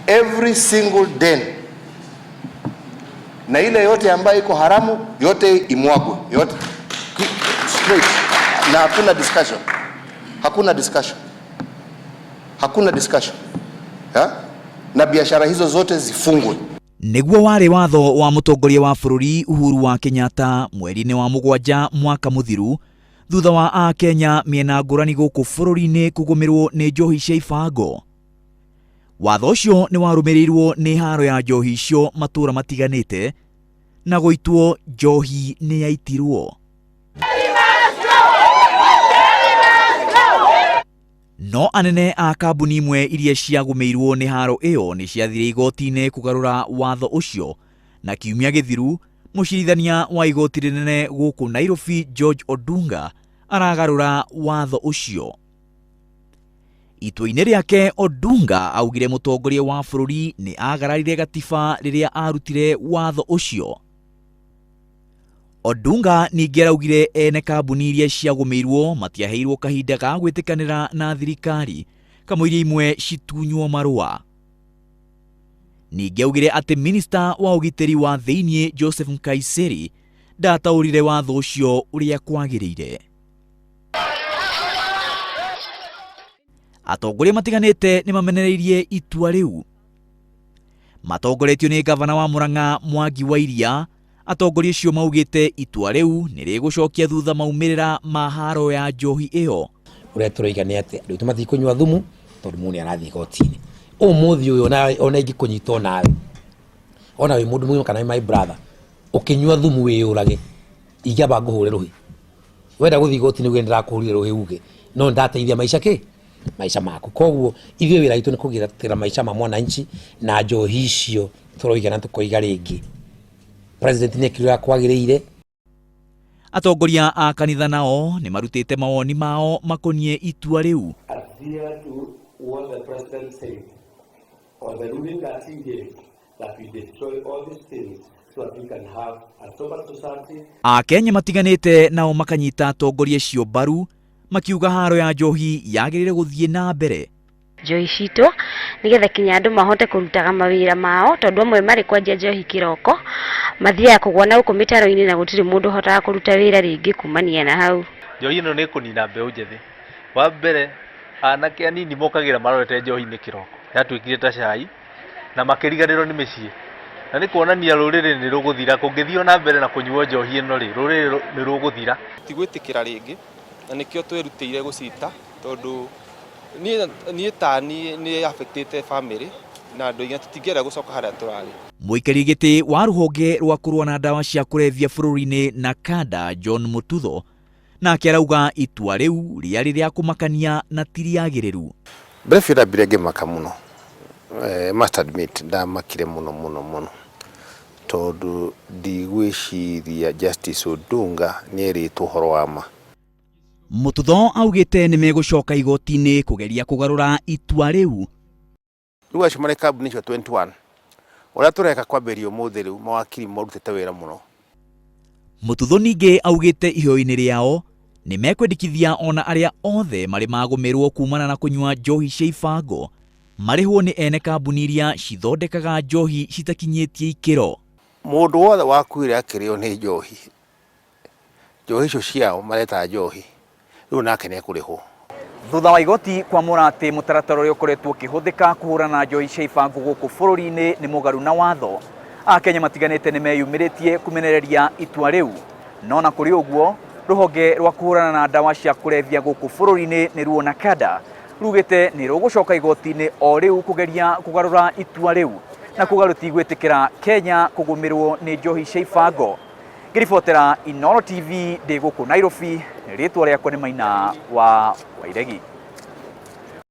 Every single den, na ile yote ambayo iko haramu yote imwagwe yote straight, na hakuna discussion, hakuna discussion, hakuna discussion ha? Na biashara hizo zote zifungwe. Nĩguo warĩ watho wa mũtongoria wa bũrũri Uhuru wa Kenyatta mweri-inĩ wa 7 mwaka mũthiru, thutha wa Akenya mĩena ngũrani gũkũ bũrũri-inĩ kũgũmĩrwo nĩ njohi cia ibango. Watho ũcio nĩ warũmĩrĩirwo nĩ haro ya njohi icio matũũra matiganĩte, na gũitwo njohi nĩ yaitirwo. No anene a kambuni imwe iria ciagũmĩirwo nĩ haro ĩyo nĩ ciathire igoti-inĩ kũgarũra watho ũcio, na kiumia gĩthiru mũcirithania wa igoti rĩnene gũkũ Nairobi George Odunga aragarũra watho ũcio. Itua-inĩ rĩake Odunga augire mũtongoria wa bũrũri nĩ agararire gatiba rĩrĩa arutire watho ũcio. Odunga ningĩ araugire ene kambuni iria ciagũmĩirwo matiaheirwo kahinda ga gwĩtĩkanĩra na thirikari kamũiria imwe citunywo marũa. Ningĩ augire atĩ minista wa ũgitĩri wa thĩiniĩ Joseph Nkaissery ndataũrire watho ũcio ũrĩa kwagĩrĩire. Atongoria matiganĩte nĩ mamenereirie itua rĩu. Matongoretio nĩ gavana wa Murang'a Mwangi wa Iria, atongoria acio maugĩte itua rĩu nĩ rĩgũcokia thutha maumĩrĩra ma haro ya njohi ĩyo. Ũrĩa tũroiga nĩ atĩ andũ aitũ matikũnyua thumu tondũ mũndũ nĩ arathiĩ igoti-inĩ. Ũmũthĩ ũyũ ona ingĩkũnyita onawe, ona wĩ mũndũ mũgima kana wĩ my brother, ũkĩnyua thumu wĩyũrage, ingĩamba ngũhũre rũhĩ. Wenda gũthiĩ igoti-inĩ uge nĩndĩrakũhũrire rũhĩ uge, no nĩndateithia maica kĩ? Maica maku. Koguo ithuĩ wĩra witũ nĩ kũgitĩra maica ma mwananchi na njohi icio tũroiga na tũkoiga rĩngĩ. President nĩ ekire ũrĩa kwagĩrĩire. Atongoria a kanitha nao nĩ marutĩte mawoni mao makoniĩ itua rĩu. Adhere to what the president said or the ruling that he gave, that we destroy all these things so that we can have a sober society. Akenya matiganĩte nao makanyita atongoria acio mbaru makiuga haro ya njohi yagĩrĩire gũthiĩ na mbere. Njohi citũ nĩgetha kinya andũ mahote kũrutaga mawĩra mao, tondũ amwe marĩ kwanjia njohi kĩroko mathiaga kũgwa na gũkũ mĩtaro-inĩ na gũtirĩ mũndũ ũhotaga kũruta wĩra rĩngĩ kumania na hau. Njohi ĩno nĩ ĩkũnina mbeũ njĩthĩ. Wa mbere anake anini mokagĩra marorete njohi-inĩ kĩroko, yatuĩkire ta cai na makĩriganĩrwo nĩ mĩciĩ. Na nĩ kuonania rũrĩrĩ nĩ rũgũthira, kũngĩthiĩ na mbere na kũnyuo njohi ĩno rĩ, rũrĩrĩ nĩ rũgũthira. Tigwĩtĩkĩra rĩngĩ na nĩkĩo twerutĩire gũcita, tondũ niĩ ta niĩ nĩ affectĩte family na andũ aingĩ tũtingĩenda gũcoka harĩa tũrarĩ. Mũikarĩri gĩtĩ wa rũhonge rwa kũrũa na ndawa cia kũrebia bũrũri-inĩ NACADA John Mututho nake arauga itua rĩu rĩarĩ rĩa kũmakania na ti rĩagĩrĩru. Mbere biũ ndambire ngĩmaka mũno. Must admit ndamakire mũno mũno mũno tondũ ndigwĩciria Justice Odunga nĩerĩtwo ũhoro wa ma. Mututho augĩte nĩ megũcoka igoti-inĩ kũgeria kũgarũra itua rĩu. Rĩu acio marĩ kambuni icio 21 ũrĩa tũreka kwambĩrĩria ũmũthĩ rĩu mawakiri marutĩte wĩra mũno. Mututho ningĩ augĩte ihoya-inĩ rĩao nĩ mekwendekithia ona arĩa othe marĩ magũmĩrwo kumana na kũnyua njohi cia ibango marĩhwo nĩ ene kambuni iria cithondekaga njohi citakinyĩtie ikĩro. Mũndũ wothe wakuire akĩrĩo nĩ njohi, njohi icio ciao mareta njohi, rĩu nake nĩ ekũrĩhwo. Thutha wa igoti kwamũra atĩ mũtaratara ũrĩa ũkoretwo ũkĩhũthĩka kũhũrana na njohi cia ibango gũkũ bũrũri-inĩ nĩ mũgaru na watho, Akenya matiganĩte nĩ meyumĩrĩtie kũmenereria itua rĩu. No na kũrĩ ũguo, rũhonge rwa kũhũrana na ndawa cia kũrebia gũkũ bũrũri-inĩ nĩ ruo NACADA rugĩte nĩ rũgũcoka igoti-inĩ o rĩu kũgeria kũgarũra itua rĩu na kuga rũtigwĩtĩkĩra Kenya kũgũmĩrwo nĩ njohi cia ibango. Ngĩribotera Inooro TV ndĩ gũkũ Nairobi, rĩtwa rĩakwa nĩ Maina wa Wairegi.